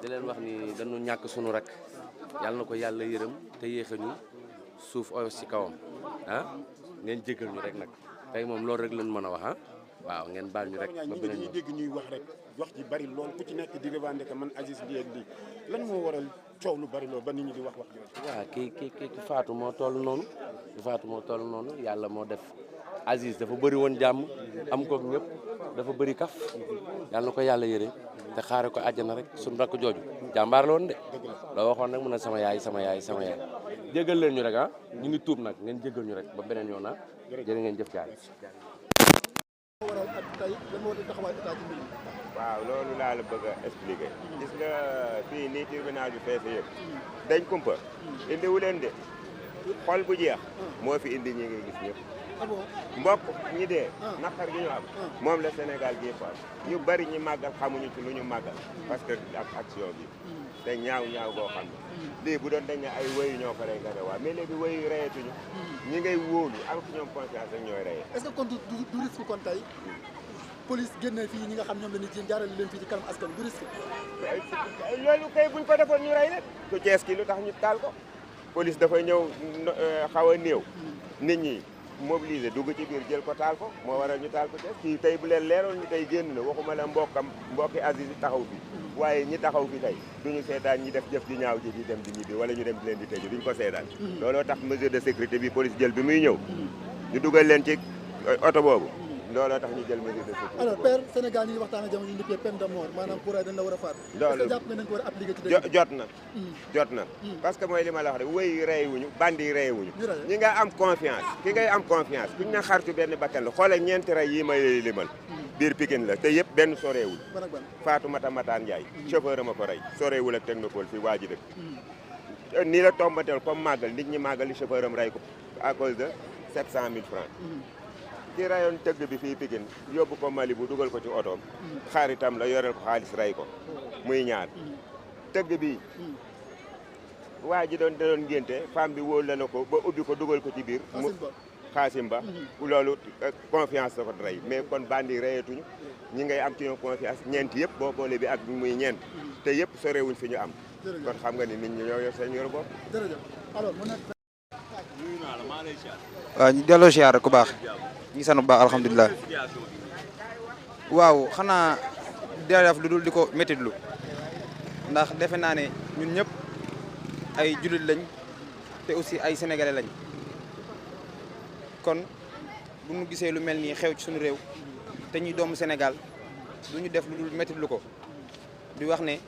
di leen wax ni dañu ñàkk sunu rek yàlla na ko yàlla yërëm te yéexe ñu suuf oyof ci kawam ah ngeen jégal ñu rek nag tey moom loolu rek lañ mën a wax ah waaw ngeen baal ñu rek ba beneen ñi dégg ñuy wax rek wax ji bari lool ku ci nekk di revendiquer man Aziz lii ak lii lan moo waral coow lu bari lool ba nit ñi di wax wax ji. waaw ki faatu moo toll noonu yàlla moo def Aziz dafa bëri woon jàmm am koog ñëpp dafa bëri kaf yàlla na ko yàlla yëre te xaare ko àjjana rek suñu rakk jooju jàmbaar la woon de la waxoon nag mu ne sama yaay jégal leen ñu rek ah ñu ngi tuub nag ngeen jégal ñu rek ba beneen yoon ah jërë ngeen jëf caay. waaw loolu laa la bëgg a expliquer gis nga fii nii tribunal bi feese yëpp dañ kumpa indiwu leen de xol bu jeex moo fi indi ñi ngi gis ñëpp mbokk ñi dee naqar gi ñu am moom la Sénégal gi faal ñu bari ñi màggal xamuñu ci lu ñu màggal parce que ak action bi te ñaaw boo xam ne lii bu doon dañ ne ay wëyu ñoo ko rey nga ne waa mais léegi wëyu reyetuñu ñi ngay wóolu am ci ñoom confiance ak ñooy reyee est-ce que kon du risque kon tey police génne fii ñi nga xam ñoom la nit yi jaarale leen fii ci kanam askan du risque loolu kay buñ ko defoon ñu rey leen ku Cees ki lu tax ñu taal ko police dafay ñëw xaw a néew nit ñi mobilisé dugg ci biir jël ko taal ko moo waral ñu taal ko Cees kii tey bu leen leeroon ñu tey génn na waxuma la mbokki Aziz taxaw fi waaye ñi taxaw fi tey duñu seetaan ñi def jëf ji ñaaw ji di dem di ñibbi wala ñu dem di leen di tëju duñ ko seetaan looloo tax mesure de sécurité bi police jël bi muy ñëw ñu dugal leen ci oto boobu looloo tax ñu jël mesure de sécurité. alors père Sénégal yi waxtaan ak jamono yi ñu peine de mort maanaam pour dañ la war a faat. loolu jàpp nga nañ ko war a appliquer ci dëkk jot na parce que mooy li ma la wax rek wéy reyewuñu bandi yi reyewuñu ñi nga am confiance ki ngay am confiance kuñ na xartu benn bakkan la xoolal ñeenti rey yi may limal biir Pikine la te yëpp benn soreewul Fatoumata Matane Ndiaye chauffeur ama ko rey soreewul ak technopole fii waa ji dëkk nii la tombateel comme màggal nit ñi màggal li chauffeur am rey ko à cause de 700 000 francs ki rayoon tëgg bi fii Pikine yóbbu ko Mali bu dugal ko ci otoom xaaritam la yoreel ko xaalis rey ko muy ñaar tëgg bi waa ji doon ngénte femme bi wóolu la na ko ba ubbi ko dugal ko ci biir Xaasim Ba loolu confiance la ko rey mais kon bandi reyetuñu ñi ngay am ci ñoom confiance ñeent yëpp boo boole bi ak muy ñeent te yëpp sorewuñ fi ñu am kon xam nga ni nit ñi ñoo yor seen yor bopp waaw ñu delloo siyaar ku baax ñu sant bu baax alhamdulilah waaw xanaa def lu dul di ko métitlu ndax defe naa ne ñun ñëpp ay jullit lañ te aussi ay sénégalais lañ kon bu ñu gisee lu mel nii xew ci suñu réew te ñuy doomu Sénégal du ñu def lu dul métitlu ko di wax ne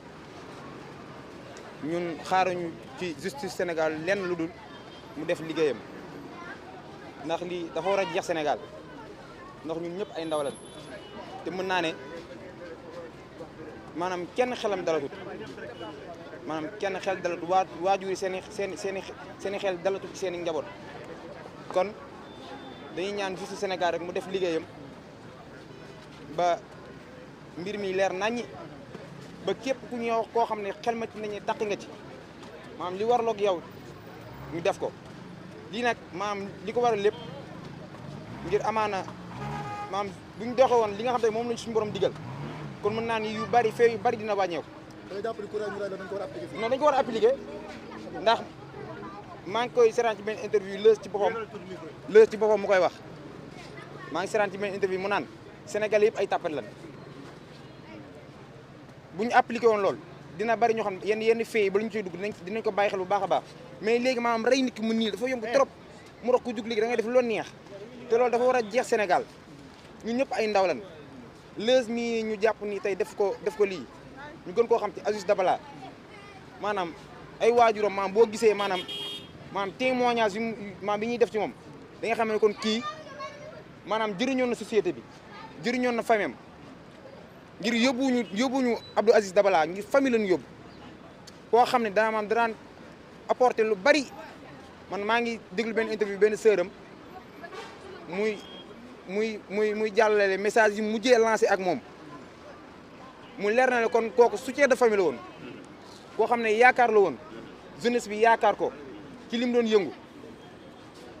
ñun xaaruñu ci justice Sénégal lenn lu dul mu def liggéeyam ndax lii dafa war a jeex Sénégal ndax ñun ñëpp ay ndaw lañ te mën naa ne maanaam kenn xelam dalatut maanaam kenn xel dalatut waajur yi seen i xel dalatut ci seen i njaboot kon dañuy ñaan justice Sénégal rek mu def liggéeyam ba mbir mi leer naññi ba képp ku ñuy wax koo xam ne xel ma ci nañu dàq nga ci maanaam li warloog yow ñu def ko lii nag maanaam li ko waral lépp ngir amaana maanaam bu ñu doxee woon li nga xam te moom lañ suñu borom digal kon mën naa ni yu bari fee yu bari dina wàññeeku. dañ ko war a appliquer ndax maa ngi koy seetaan ci benn interview lës ci boppam mu koy wax maa ngi seetaan ci benn interview mu naan Sénégalais yëpp ay tàppat lan bu ñu appliqué woon loolu dina bari ñoo xam yenn fee ba lu ñu ciy dugg dinañ ko bàyyi xel bu baax a baax mais léegi maanaam rey nit ki mu nii dafa yomb trop mu rox ku jug léegi da ngay def lu neex te loolu dafa war a jeex Sénégal ñun ñëpp ay ndaw lan lës mi ñu jàpp ni tey def ko lii ñu gën koo xam ci Aziz Dabala maanaam ay waajuram maanaam boo gisee maanaam témoignage yu maanaam bi ñuy def ci moom da nga xam ne kon kii maanaam jëriñoon na société bi jëriñoon na famille am ngir yóbbuñu Abdou Aziz Dabala ngir famille lañu yóbbu koo xam ne danaan apporter lu bari man maa ngi déglu benn interview benn sëram muy jàllale message yi mujjee lancé ak moom mu leer na ne kon kooku soutien de famille la woon koo xam ne yaakaar la woon jeunesse bi yaakaar ko ci lim doon yëngu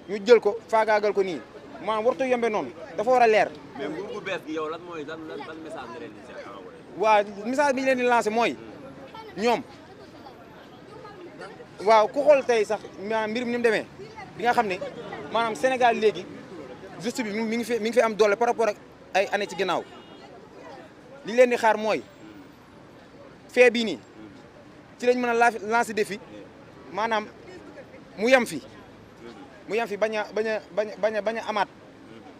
ñu jël ko faagaagal ko nii maanaam wartu yombe noonu dafa war a leer. mais nguur gu bees gi yow lan mooy lan message nga leen di waaw message bi ñu leen di lancé mooy ñoom waaw ku xool tey sax maanaam mbir mi ni mu demee di nga xam ne maanaam Sénégal léegi juste bi mi ngi fi am doole par rapport ak ay année ci ginnaaw li leen di xaar mooy fee bii nii ci lañ mën a lancer défi maanaam mu yem fi bañ a amaat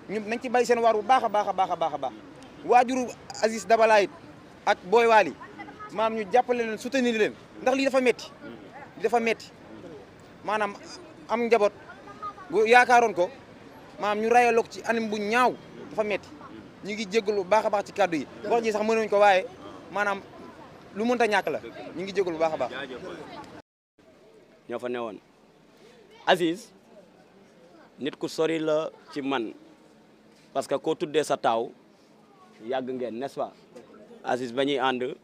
ñu nañ ci bay seen waar bu baax a baax a baax a baax a baax waajuru Aziz Dabala it ak Boy Wali maanaam ñu jàppale leen soutenir leen ndax lii dafa metti maanaam am njaboot bu yaakaaroon ko maanaam ñu rayaloo ko ci anam bu ñaaw dafa metti ñu ngi jégalu bu baax a baax ci kàddu yi wax ji sax mënuñ ko waaye maanaam lu mënta ñàkk la ñu ngi jégalu bu baax a baax. ñoo fa newoon Aziz nit ku sori la ci man parce que koo tuddee sa taaw yàgg ngeen n'est-ce pas Aziz ba ñuy ànd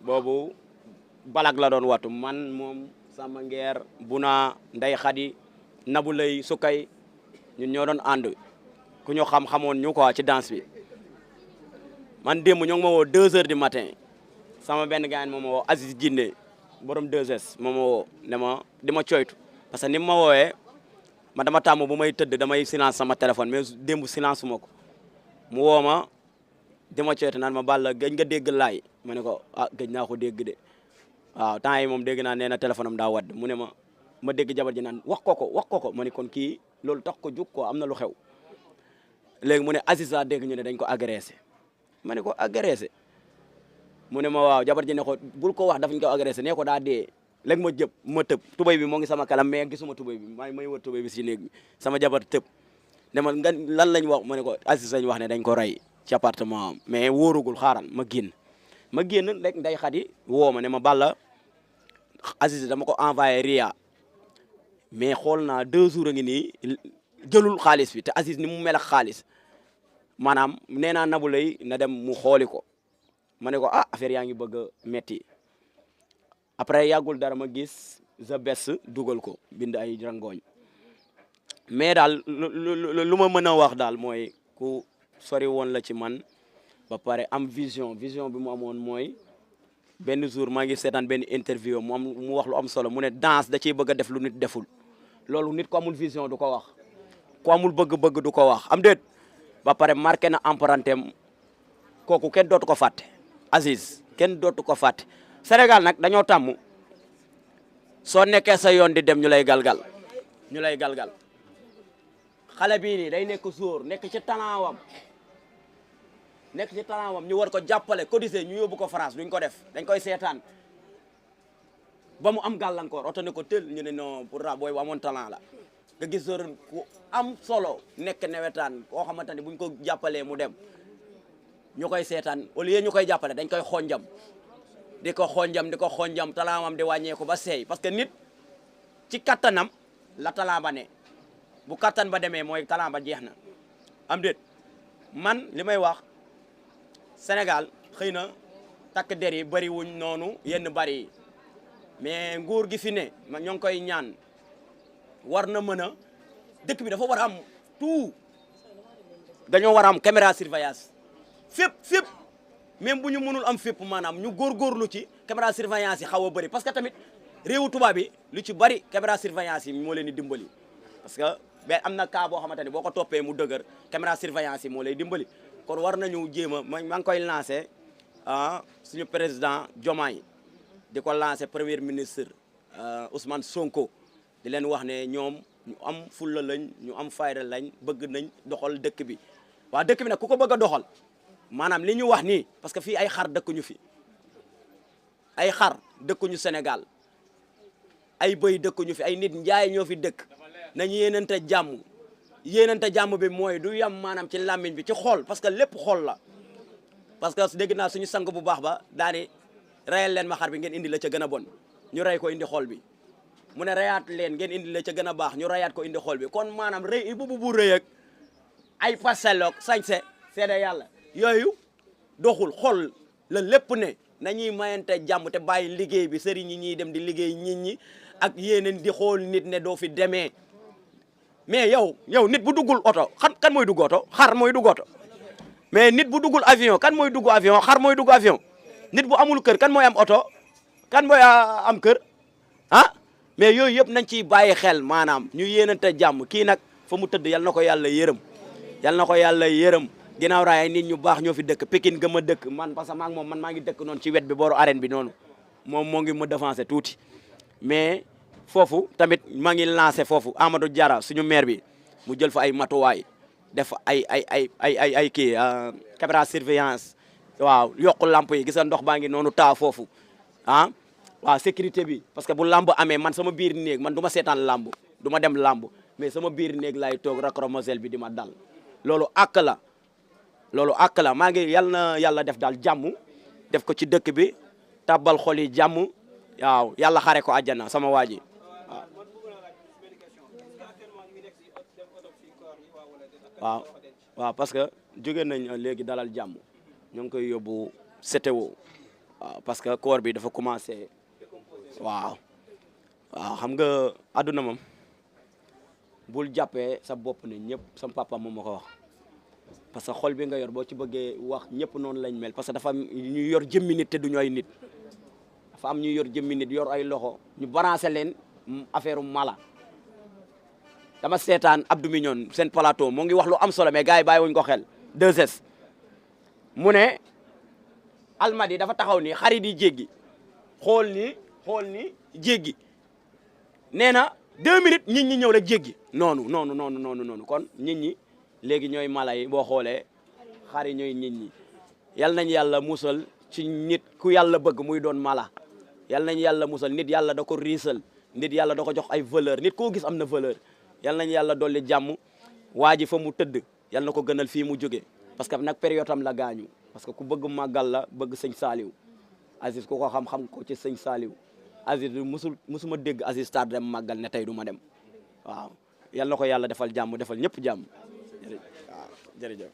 boobu balag la doon watu man moom sama ngeer Buna Ndey Xadi Nabu Lay Sukay ñun ñoo doon ànd ku ñu xamoon ñu quoi ci danse bi man démb ñoo ngi ma woo 2 heures du matin sama benn gars moom ma woo Aziz Jinne borom 2S moom ma woo ne ma di ma coytu parce que ni ma woowee ma dama tàmm bu may tëdd damay silence sama téléphone mais démb silence su ma ko mu woo ma di ma coytu naan ma Balla gëj nga dégg laay ma ne ko ah gëj naa ko dégg de waaw temps yi moom dégg naa nee na téléphone am daa wadd mu ne ma dégg jabar ji naan wax ko ma ne kon kii loolu tax ko jóg ko am na lu xew léegi mu ne Aziz laa dégg ñu ne dañ ko agressé ma ne ko agressé mu ne ma waaw jabar ji ne ko bul ko wax dafañ ko agressé nee ko daa dee léegi ma tëb tubay bi moo ngi sama kalam mais gisuma tubay bi may wër tubay bi si néeg bi sama jabar tëb ne ma nga lan lañ wax ma ne ko Aziz lañ wax ne dañ ko rey ci appartement am mais wóorugul xaaral ma génn rek Ndey Xadi woo ma ne ma Balla Aziz dama ko envoyé Ria mais xool naa 2 jours a ngi nii jëlul xaalis bi te Aziz ni mu mel ak xaalis maanaam nee naa Nabou Leye na dem mu xooli ko ma ne ko ah affaire yaa ngi bëgg a metti après yàggul dara ma gis The Best dugal ko bind ay rangooñ mais daal lu ma mën a wax daal mooy ku sori woon la ci man ba pare am vision bi mu amoon mooy benn jour maa ngi seetaan benn interview mu wax lu am solo mu ne danse da ciy bëgg a def lu nit deful loolu nit ko amul vision du ko wax ku amul bëgg-bëgg du ko wax am déet ba pare marqué na empreinte am kooku kenn dootu ko fàtte Aziz kenn dootu ko fàtte Sénégal nag dañoo tàmm soo nekkee sa yoon di dem ñu lay galgal xale bii nii day nekk jour nekk ci talentam ñu war ko jàppale cotiser ñu yóbbu ko France duñ ko def dañ koy seetaan ba mu am gàllankoor oto ne ko tël ñu ne non pourtant booy bu amoon talent la nga gis jour ku am solo nekk newetaan koo xamante ni buñ ko jàppalee mu dem ñu koy seetaan au lieu ñu koy jàppale dañ koy xonjam di ko xonjam talentam di wàññeeku ba seey parce que nit ci kattanam la talent ba ne bu kattan ba demee mooy talent ba jeex na am déet man li may wax Sénégal xëy na takk der yi bëri wuñ noonu yenn bëri yi mais nguur gi fi ne ñoo ngi koy ñaan war na mën a dëkk bi dafa war a am tout dañoo war a am caméra surveillance fépp même bu ñu mënul am fépp maanaam ñu góorgóorlu ci caméra surveillance yi xaw a bëri parce que tamit réewu tubaab bi lu ci bëri caméra surveillance yi moo leen di dimbali parce que ben am na cas boo xamante ni boo ko toppee mu dëgër caméra surveillance yi moo lay dimbali kon war nañu jéem a maa ngi koy lancé suñu président Diomaye di ko lancé premier ministre Ousmane Sonko di leen wax ne ñoom ñu am fulla lañ ñu am fayda lañ bëgg nañ doxal dëkk bi waa dëkk bi nag ku ko bëgg a doxal maanaam li ñu wax nii parce que fii ay xar dëkkuñu fi ay xar dëkkuñu Sénégal ay bëy dëkkuñu fi ay nit njaay ñoo fi dëkk nañu yéenante jàmm bi mooy du yam maanaam ci làmmiñ bi ci xol parce que lépp xol la parce que dégg naa suñu sang bu baax ba daani reyal leen ma xar bi ngeen indi la ca gën a bon ñu rey ko indi xol bi mu ne reyaat leen ngeen indi la ca gën a baax ñu reyaat ko indi xol bi kon maanaam rëy bu rëy ak ay pasteloog sañse seede yàlla yooyu doxul xol la lépp ne nañuy mayante jàmm te bàyyi liggéey bi sëriñ ñi ñuy dem di liggéey nit ñi ak yéeneen di xool nit ne doo fi demee mais yow nit bu duggul oto kan mooy dugg oto xar mooy dugg oto mais nit bu duggul avion kan mooy dugg avion xar mooy dugg avion nit bu amul kër kan mooy am oto kan mooy am kër ah mais yooyu yëpp nañ ciy bàyyi xel maanaam ñu yéenante jàmm kii nag fa mu tëdd yal na ko yàlla yërëm yal na ko yàlla yërëm ginnaaw raay ay nit ñu baax ñoo fi dëkk Pikine gëm a dëkk man parce que moom man maa ngi dëkk noonu ci wet bi booru arène bi noonu moom moo ngi ma défoncé tuuti mais foofu tamit maa ngi lancé foofu Amadou Diarra suñu maire bi mu jël fa ay matuwaay def ay kii caméra surveillance waaw yokku lamp yi gis nga ndox baa ngi noonu taa foofu ah waaw sécurité bi parce que bu lamb amee man sama biir néeg man du ma seetaan lamb du ma dem lamb mais sama biir néeg laay toog racromosel bi di ma dal loolu àq la maa ngi yal na yàlla def daal jàmm def ko ci dëkk bi tabbal xol yi jàmm waaw yàlla xare ko àjjana sama waa ji waaw parce que jóge nañ léegi dalal jàmm ñoo ngi koy yóbbu CTO waaw parce que corps bi dafa commencé waaw xam nga àdduna moom bul jàppee sa bopp ne ñëpp sama papa moom ma ko wax parce que xol bi nga yor boo ci bëggee wax ñëpp noonu lañ mel parce que dafa am ñu yor jëmmi nit te duñu ay nit dafa am ñu yor jëmmi nit yor ay loxo ñu branché leen affaire mala dama seetaan Abdou Mignon seen plateau moo ngi wax lu am solo mais gars yi bàyyi wuñ ko xel 2S mu ne almadi dafa taxaw ni xarit yi jéggi xool ni jéggi nee na 2 minutes nit ñi ñëw rek jéggi noonu kon nit ñi léegi ñooy mala yi boo xoolee xar yi ñooy nit ñi yal nañ yàlla musal ci nit ku yàlla bëgg muy doon mala yal nañ yàlla musal nit yàlla da ko riisal nit yàlla da ko jox ay valeur nit koo gis am na valeur yal nañ yàlla dolli jàmm waa ji fa mu tëdd yal na ko gënal fii mu jóge parce que nag période am la gaañu parce que ku bëgg màggal la bëgg sëñ Saliou Aziz ku ko xam ko ci sëñ Saliou Aziz musuma dégg Aziz Star dem màggal ne tey du ma dem waaw yal na ko yàlla defal jàmm defal ñëpp jàmm waaw jërëjëf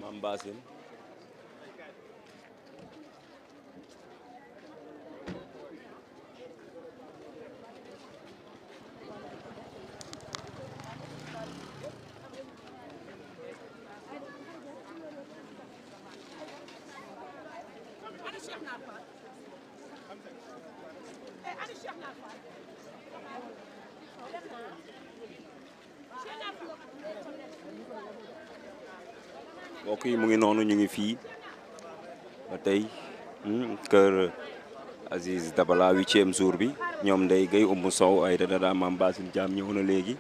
Mame Bassine mbokk yi mu ngi noonu ñu ngi fii ba tey kër Aziz Dabala 8e jour bi ñoom Ndeye Gueye Oumou Sow ay dada Mame Bassine Thiam ñëw na léegi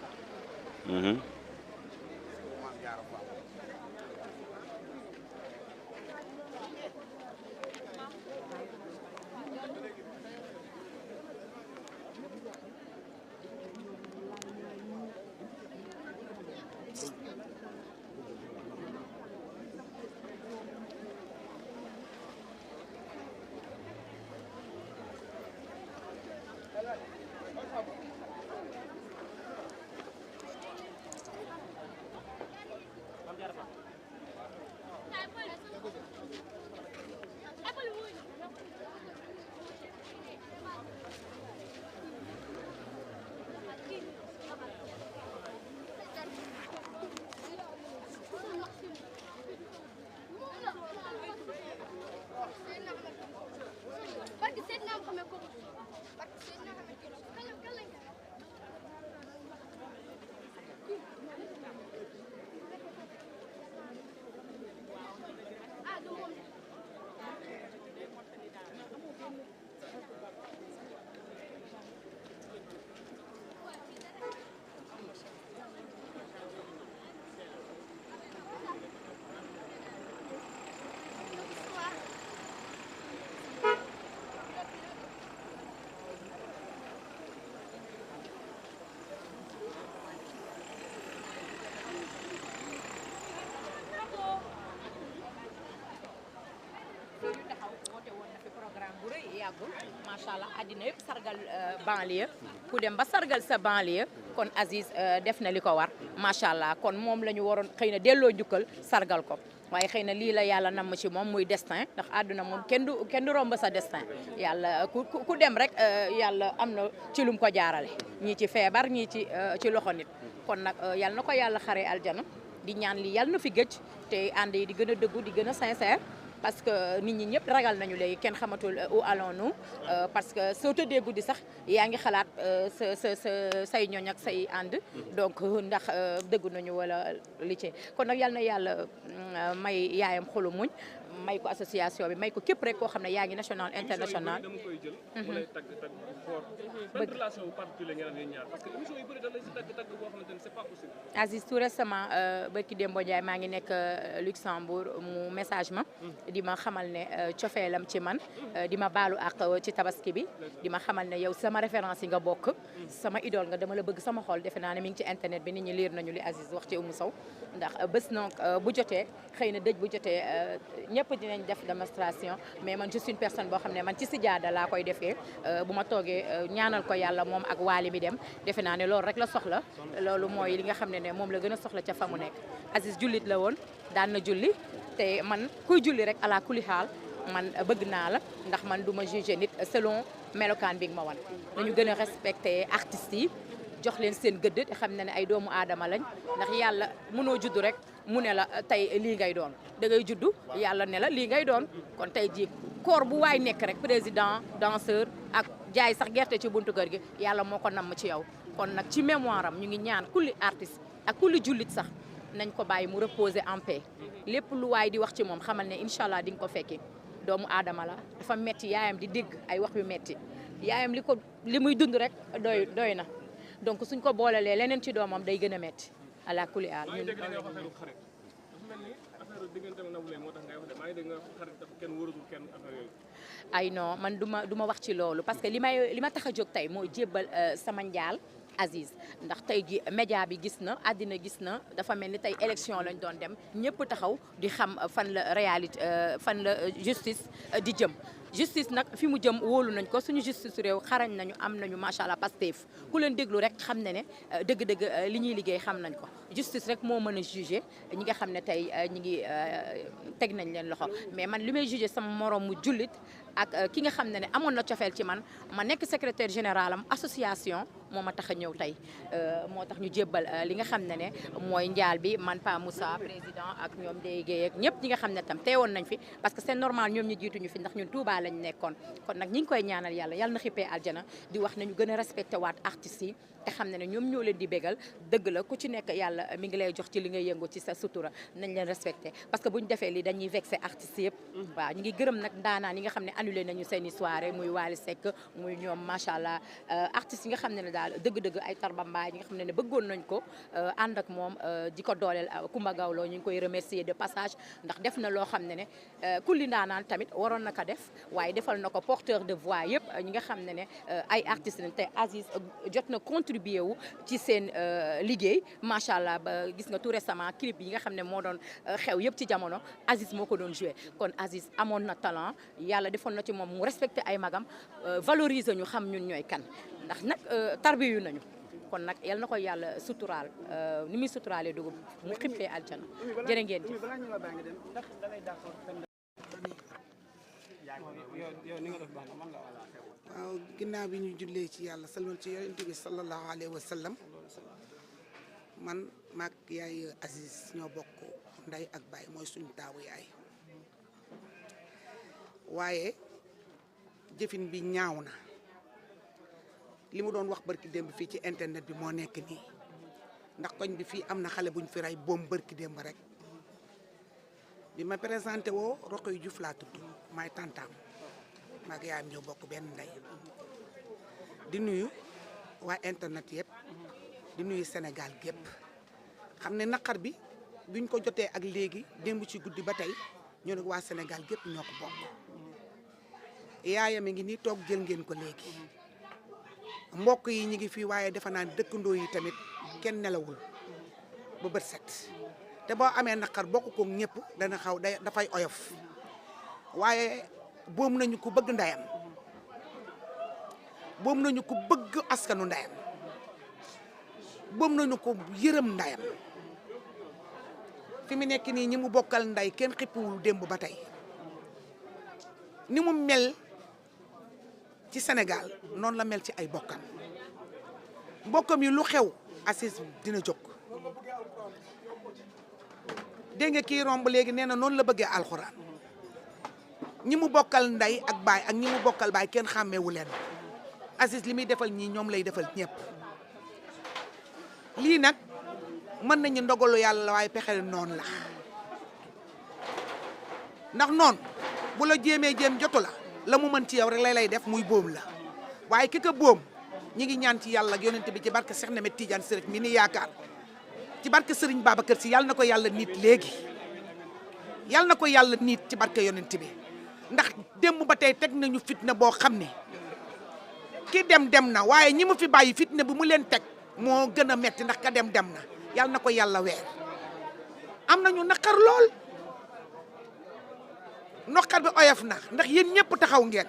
yàgg macha allah àddina yëpp sargal banlieue ku dem ba sargal sa banlieue kon Aziz def na li ko war macha allah kon moom la ñu waroon xëy na delloo njukkal sargal ko waaye xëy na lii la yàlla namm ci moom muy destin ndax àdduna moom kenn du romb sa destin yàlla ku dem rek yàlla am na ci lum ko jaarale ñii ci feebar ñii ci loxo nit kon nag yàlla na ko yàlla xaree aljana di ñaan li yàlla na fi gëj te ànd yi di gën a dëggu di gën a sincère parce que nit ñi ñëpp ragal nañu léegi kenn xamatul où allons-nous parce que soo tëddee guddi sax yaa ngi xalaat say ñooñ ak say ànd donc ndax dëggu nañu wala li ci kon nag yal na yàlla may yaayam xolu muñ may ko association bi may ko képp rek koo xam ne yaa ngi national international. Aziz tout récemment barki Dembo Ndiaye maa ngi nekk Luxembourg mu message ma di ma xamal ne cofeelam ci man di ma baalu ak ci tabaski bi di ma xamal ne yow sama référence yi nga bokk sama idole nga dama la bëgg sama xol defe naa ne mi ngi ci internet bi nit ñi liir nañu li Aziz wax ci Oumou Sow ndax bés donc bu jotee xëy na dëj bu jotee ñëpp dinañ def démonstration mais man je suis une personne boo xam ne man ci sijaada laa koy defee bu ma toogee ñaanal ko yàlla moom ak waali mi dem defe naa ne loolu rek la soxla loolu mooy li nga xam ne moom la gën a soxla ca fa mu nekk Aziz jullit la woon daan na julli te man kuy julli rek ala kuli xaal man bëgg naa la ndax man du ma juger nit selon melokaan bi nga ma wan nañu gën a respecté artistes yi jox leen seen gëdd te xam ne ay doomu aadama lañ ndax yàlla mënoo juddu rek mu ne la tey lii ngay doon da ngay juddu yàlla ne la lii ngay doon kon tey jii koor bu waay nekk rek président danseur ak jaay sax gerte ci buntu kër gi yàlla moo ko namm ci yow kon nag ci mémoire am ñu ngi ñaan kulli artiste ak kulli jullit sax nañ ko bàyyi mu reposer en paix lépp lu waay di wax ci moom xamal ne incha allah di nga ko fekki doomu aadama la dafa metti yaayam di dégg ay wax yu metti yaayam li muy dund rek doy na donc suñ ko boolelee leneen ci doomam day gën a metti ala kulli aal ay non man du ma wax ci loolu parce que li ma tax a jóg tey mooy jébbal sama njaal Aziz ndax tey ji média bi gis na àddina gis na dafa mel ni tey élection lañ doon dem ñëpp taxaw di xam fan la réalité fan la justice di jëm justice nag fi mu jëm wóolu nañ ko suñu justice réew xarañ nañu am nañu macha allah Pastef ku leen déglu rek xam ne dëgg-dëgg li ñuy liggéey xam nañ ko justice rek moo mën a juger ñi nga xam ne tey ñi ngi teg nañ leen loxo mais man li may juger sama morom mu jullit ak ki nga xam ne amoon na cofeel ci man ma nekk secrétaire général am association moo ma tax a ñëw tey moo tax ñu jébbal li nga xam ne mooy njaal bi man Pa Moussa président ak ñoom Ndeye Guèye ak ñëpp ñi nga xam ne tam teewoon nañ fi parce que c'est normal ñoom ñu jiituñu fi ndax ñun Touba lañ nekkoon kon nag ñi ngi koy ñaanal yàlla na xippee aljana di wax nañu gën a respecté waat artistes yi te xam ne ñoom ñoo leen di bégal dëgg la ku ci nekk yàlla mi ngi lay jox ci li ngay yëngu ci sa sutura nañ leen respecté parce que buñ defee lii dañuy vexé artistes yëpp waaw ñu ngi gërëm nag ndaanaan yi nga xam ne annulé nañu seeni soirée muy Wally Seck muy ñoom macha allah artistes yi nga xam ne daal dëgg-dëgg ay Tarba Mbaye ñi nga xam ne bëggoon nañ ko ànd ak moom di ko dooleel Coumba Gawlo ñu ngi koy remercier de passage ndax def na loo xam ne kulli ndaanaan tamit waroon na ko def waaye defal na ko porteur de voix yëpp ñi nga xam ne ay artistes lañ te Aziz jot na contribuer wu ci seen liggéey macha allah ba gis nga tout récemment clip yi nga xam ne moo doon xew yëpp ci jamono Aziz moo ko doon joué kon Aziz amoon na talent yàlla defoon na ci moom mu respecté ay magam valoriser ñu xam ñun ñooy kan ndax nag tarbiyu nañu kon nag yal na ko yàlla suturaal ni muy suturaalee dugub mu xippee aljana jërë ngeen jëf. waaw ginnaaw bi ñu jullee ci yàlla salmal ci yonent bi sallallahu alayhi wa sallam man maag yaay Aziz ñoo bokk ndey ak baay mooy suñu taawu yaay waaye jëfin bi ñaaw na li mu doon wax barki démb fii ci internet bi moo nekk nii ndax koñ bi fii am na xale buñ fi rey boom barki démb rek bi ma présenté woo Rokhaya Diouf laa tudd maay tantaam maag yaayam ñoo bokk benn ndey di nuyu waa internet yëpp di nuyu Sénégal gépp xam ne naqar bi biñ ko jotee ak léegi démb ci guddi ba tey ñoo ne waa Sénégal gépp ñoo ko bokk yaayam a ngi nii toog jël ngeen ko léegi mbokk yi ñu ngi fii waaye defe naa dëkkandoo yi tamit kenn nelawul ba bët set te boo amee naqar bokk ko ñëpp dana xaw dafay oyof waaye boom nañu ko bëgg ndeyam boom nañu ko bëgg askanu ndayam boom nañu ko yërëm ndayam fi mu nekk nii ñi mu bokkal nday kenn xippuwul démb ba tey ni mu mel ci Sénégal noonu la mel ci ay bokkam yi lu xew Aziz dina jóg dégg nga kii romb léegi nee na noonu la bëggee alxuraan ñi mu bokkal nday ak baay ak ñi mu bokkal baay kenn xàmmeewu leen Aziz li muy defal ñii ñoom lay defal ñëpp lii nag mën nañu ndogalu yàlla la waaye pexe noonu la ndax noonu bu la jéemee jotu la mu mën ci yow rek lay def muy boom la waaye ki ko boom ñi ngi ñaan ci yàlla ak yonent bi ci barke Cheikh Ahmed Tidiane Chérif mi ni yaakaar ci barke Serigne Babacar Sy yàlla na ko yàlla nit léegi yàlla na ko yàlla nit ci barke yonent bi ndax démb ba tey teg nañu fitna boo xam ne ki dem na waaye ñi mu fi bàyyi fitna bi mu leen teg moo gën a metti ndax ka dem na yàlla na ko yàlla weer am nañu naqar lool naqar bi oyof na ndax yéen ñëpp taxaw ngeen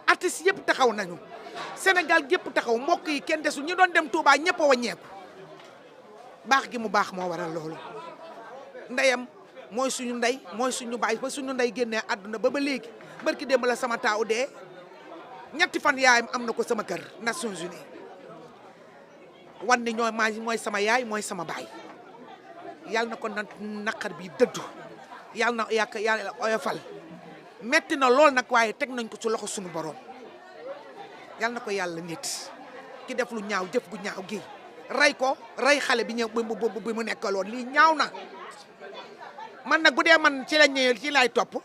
artistes yëpp taxaw nañu Sénégal yëpp taxaw mbokk yi kenn desul ñu doon dem Touba ñëpp a wàññeeku baax gi mu baax moo waral loolu ndeyam mooy suñu ndey mooy suñu baay ba suñu ndey génnee àdduna ba léegi barki démb la sama taaw dee ñetti fan yaayam am na ko sama kër Nations Unies wan ni ñooy mooy sama yaay mooy sama baay yàlla na ko naqar bi dëddu yàlla na yàlla oyofal metti na lool nag waaye teg nañ ko ci loxo suñu borom yàlla na ko yàlla nit ki def lu ñaaw jëf gu ñaaw gi rey xale bi ñëw bi mu nekkaloon lii ñaaw na man nag bu dee man ci la ñëwee ci laay topp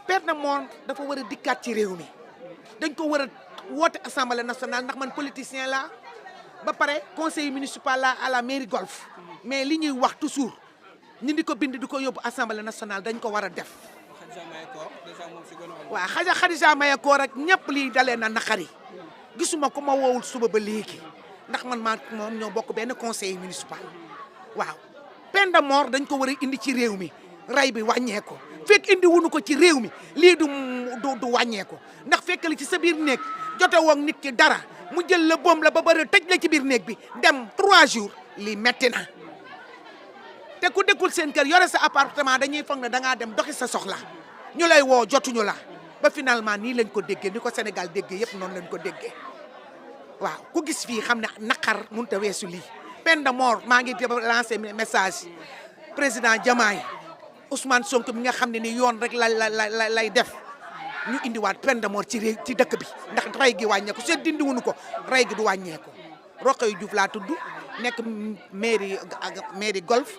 Père na moom dafa war a dikkaat ci réew mi dañ ko war a woote assemblée nationale ndax man politicien la ba pare conseil municipal la à la mairie golf mais li ñuy wax toujours ñu di ko bind di ko yóbbu assemblée nationale dañ ko war a def waaw Khadija Mahécor rek ñëpp lii dalee na naqari gisuma ko ma woowul suba ba léegi ndax man maa moom ñoo bokk benn conseil municipal waaw peine de mort dañ ko war a indi ci réew mi rey bi wàññeeku fekk indi wuñu ko ci réew mi lii du wàññeeku ndax fekk li ci sa biir néeg jote woon nit ki dara mu jël la boom la ba bëri tëj la ci biir néeg bi dem 3 jours lii metti na te ku dëkkul seen kër yore sa appartement dañuy foog ne dangaa dem doxi sa soxla ñu lay woo jotuñu la ba finalement nii lañ ko déggee ni ko Sénégal déggee yëpp noonu lañ ko déggee waaw ku gis fii xam ne naqar mënut a weesu lii peine de mort maa ngi lancé message président Diomaye Ousmane Sonko mi nga xam ne ni yoon rek lay def ñu indiwaat peine de mort ci dëkk bi ndax rey gi wàññeeku seet dindi wuñu ko rey gi du wàññeeku Rokhaya Diouf laa tudd nekk mairie golf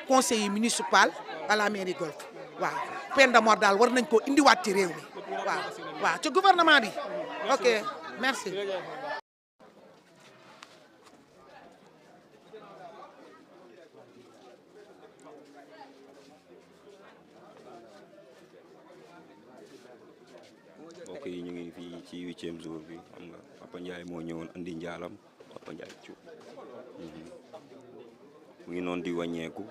conseiller municipal à la mairie golf waaw peine de mort daal war nañ koo indiwaat ci réew mi waaw ci gouvernement bi ok merci. mbokk yi ñu ngi fii ci 8e jour bi xam nga Papa Ndiaye moo ñëwoon andi njaalam Papa Ndiaye Thioub mu ngi noonu di wàññeeku